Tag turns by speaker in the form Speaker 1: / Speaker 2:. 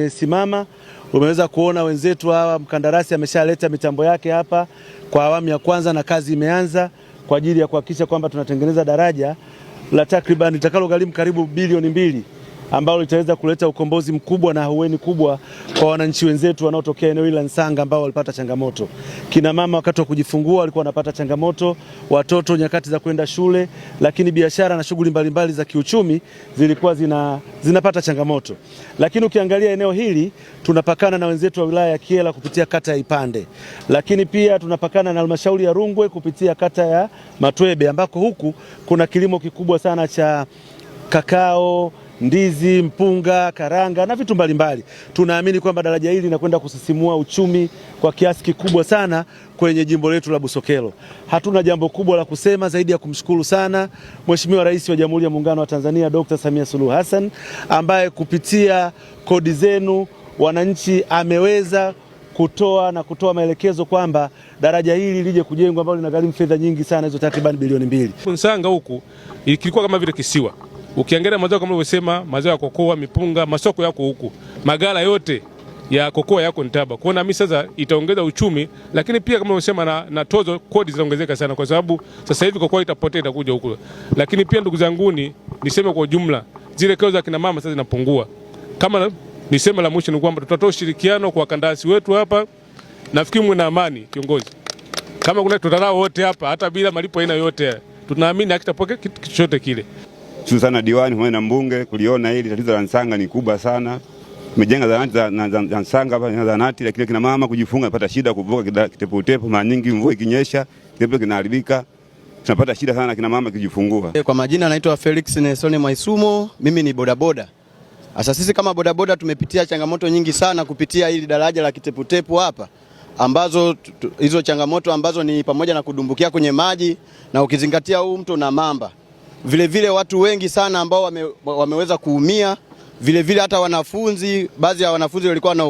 Speaker 1: Simama, umeweza kuona wenzetu hawa, mkandarasi ameshaleta mitambo yake hapa kwa awamu ya kwanza na kazi imeanza kwa ajili ya kuhakikisha kwamba tunatengeneza daraja la takriban litakalogharimu karibu bilioni 2 ambalo litaweza kuleta ukombozi mkubwa na ahueni kubwa kwa wananchi wenzetu wanaotokea eneo hili la Nsanga ambao walipata changamoto. Kina mama wakati wa kujifungua walikuwa wanapata changamoto, watoto nyakati za kwenda shule, lakini biashara na shughuli mbalimbali za kiuchumi zilikuwa zinapata changamoto. Lakini ukiangalia eneo hili tunapakana na wenzetu wa wilaya ya Kyela kupitia kata ya Ipande, lakini pia tunapakana na halmashauri ya Rungwe kupitia kata ya Matwebe ambako huku kuna kilimo kikubwa sana cha kakao, ndizi, mpunga, karanga na vitu mbalimbali. Tunaamini kwamba daraja hili linakwenda kusisimua uchumi kwa kiasi kikubwa sana kwenye jimbo letu la Busokelo. Hatuna jambo kubwa la kusema zaidi ya kumshukuru sana Mheshimiwa Rais wa Jamhuri ya Muungano wa Tanzania Dr. Samia Suluhu Hassan ambaye kupitia kodi zenu wananchi ameweza kutoa na kutoa maelekezo kwamba daraja hili lije kujengwa ambalo linagharimu fedha nyingi sana hizo takriban bilioni 2.
Speaker 2: Nsanga huku ilikuwa kama vile kisiwa. Ukiangalia mazao kama ulivyosema, mazao ya kokoa, mipunga, masoko yako huku, magala yote ya kokoa yako Ntaba. Kwa hiyo sasa itaongeza uchumi, lakini pia kama ulivyosema na tozo kodi zitaongezeka sana, kwa sababu sasa hivi kokoa itapotea itakuja huku. Lakini pia ndugu zanguni, niseme kwa ujumla, zile kero za kina mama sasa zinapungua. Kama niseme la mwisho ni kwamba tutatoa ushirikiano kwa wakandarasi wetu hapa. Nafikiri mwe na amani kiongozi, kama kuna tutalao wote hapa hata bila malipo aina yote, tunaamini hakitapokea kitu chochote kile.
Speaker 3: Shukuru sana diwani pamoja na mbunge kuliona hili tatizo la Nsanga ni kubwa sana. Tumejenga zahanati za Nsanga hapa na zahanati, lakini kina mama kujifunga napata shida kuvuka kiteputepu, mara nyingi mvua ikinyesha kitepu kinaharibika. Tunapata shida sana kina mama kujifungua.
Speaker 4: Kwa majina naitwa Felix Nelson Mwaisumo, mimi ni bodaboda. Sasa sisi kama bodaboda tumepitia changamoto nyingi sana kupitia hili daraja la kiteputepu hapa, ambazo hizo changamoto ambazo ni pamoja na kudumbukia kwenye maji na ukizingatia huu mto na mamba. Vile vile watu wengi sana ambao wameweza kuumia, vile vile hata wanafunzi, baadhi ya wanafunzi walikuwa na